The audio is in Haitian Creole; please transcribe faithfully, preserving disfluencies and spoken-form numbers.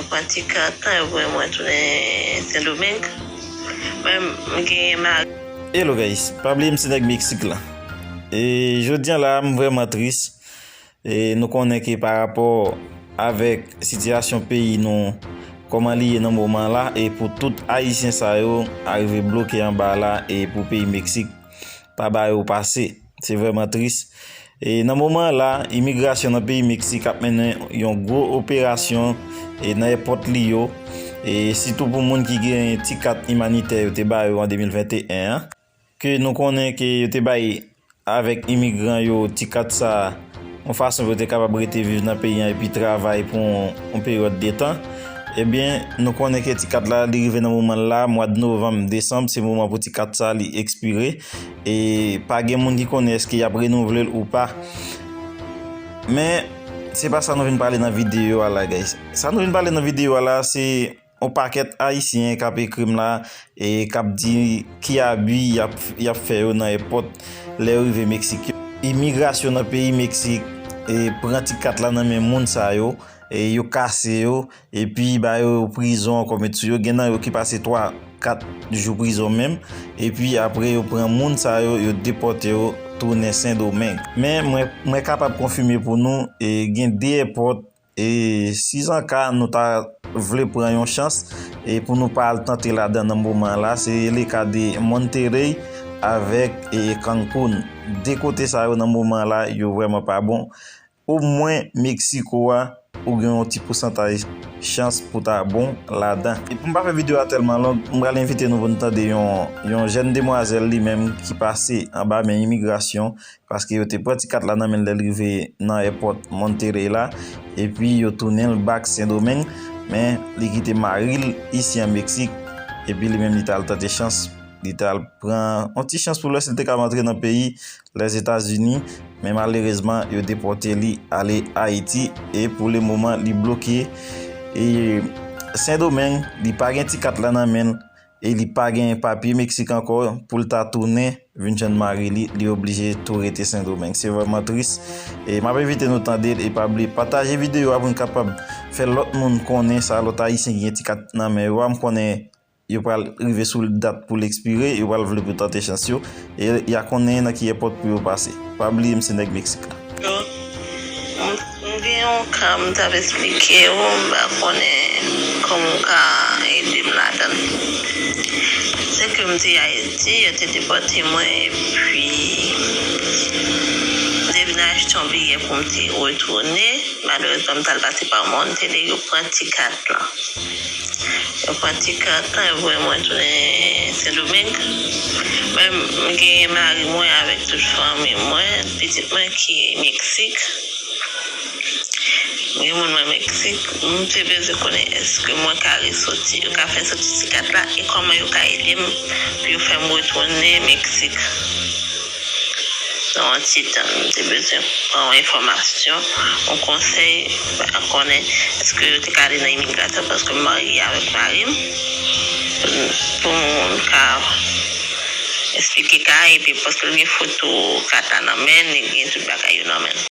Pran ti kat, mwen, mwen tounen Sendomeng. Mwen, m gen mari. Hello guys, pa bliye m se nèg Meksik la. E jodi a la, m vrèman tris. E nou konnen ke pa rapò avèk sitiyasyon peyi nou, kòman li ye nan moman la, e pou tout Ayisyen sa yo arive bloke anba la, e pou peyi Meksik pa ba yo pase. Se vrèman tris. E nan moman la, imigrasyon nan peyi Meksik ap mennen yon gwo operasyon, e nan èpòt li yo, e sitou pou moun ki gen ti kat imanitè yo te ba yo an de mil venteyen an, ke nou konnen ke yo te bay avèk imigran yo ti kat sa, yon fason pou yo te kapab rete viv nan peyi an epi travay pou yon, yon peryòd de tan. Ebyen, nou konnen ke ti kat la, li rive nan moman l la, mwa de novanm, desanm, se moman pou ti kat sa li ekspire. E pa gen moun ki konnen èske y ap renouvle l ou pa. Men, se pa sa nou vin pale nan videyo a la, guys. Sa nou vin pale nan videyo a la, se yon pakèt Ayisyen k ap ekri m la, e k ap di ki abi y ap, y ap fè yo nan èpòt lè yo rive Meksik yo. Imigrasyon nan peyi Meksik, e, pran ti kat la nan men moun sa yo, e yo kase yo, epi ba yo prizon ankò, met sou yo. Gen nan yo ki pase twa, kat jou prizon menm, epi apre yo pran moun sa yo, yo depòte yo tounen Sendomeng. Men mwen, mwen kapab konfime pou nou, e gen de èpòt, e si zanka nou ta vle pran yon chans, e pou nou pa al tante ladan nan moman la, se le ka de Monterrey avèk, e, Cancun. De kote sa yo nan moman la, yo vrèman pa bon. Omwen Meksiko a, ou gen yon ti pousantaj chans pou ta bon ladan. E pou m pa fè videyo a tèlman long, m pral envite nou pou n tande yon, yon jèn demwazèl li menm ki pase anba men imigrasyon, paske yo te pran ti kat la nan men l lè l rive nan èpòt Monterrey la, epi yo tounen l back Sendomeng, men li kite mari l isi an Meksik, epi li menm li t al tante chans, li t al pran yon ti chans pou l wè si l te ka antre nan peyi Lèzetazini, men malerezman, yo depòte li ale Ayiti, e pou le moman, li bloke, e Sendomeng, li pa gen ti kat la nan men l, e li pa gen papye Meksik ankò pou l ta tounen vin jwenn mari li, li oblije tou rete Sendomeng. Se vrèman tris. E m ap envite nou tande l, e pa bliye pataje videyo a pou n kapab fè lòt moun konnen sa, lòt Ayisyen ki gen ti kat nan men yo a. M konnen yo pral rive sou dat pou l ekspire, yo pral vle pou tante chans yo, e y a konnen nan ki èpòt pou yo pase. Pa bliye m se nèg Meksik la. Yo, m, m gen yon ka m t ap esplike w, m pa konnen kòman w ka ede m ladan l. Se ke m te Ayiti, yo te depòte mwen, epi m te vin achte yon biyè pou m te retounen. Malerezman, m t al pase pa Monterrey, yo pran ti kat lan. Yo pran ti kat lan, yo voye mwen tounen Sendomeng. Mwen, m gen mari mwen avèk tout fanmi mwen, pitit mwen ki Meksik. M gen moun mwen Meksik. M te bezwen konnen èske mwen ka resoti, yo ka fè soti ti kat la, e kòman yo ka ede m pou yo fè m retounen Meksik. Nan yon ti tan, m te bezwen pran yon enfòmasyon, yon konsèy, m pa konnen èske yo te ka ale nan imigrasyon, paske m marye avèk mari m, pou m ka esplike ka, epi paske l gen foto kat la nan men l, li gen tout bagay yo nan men l.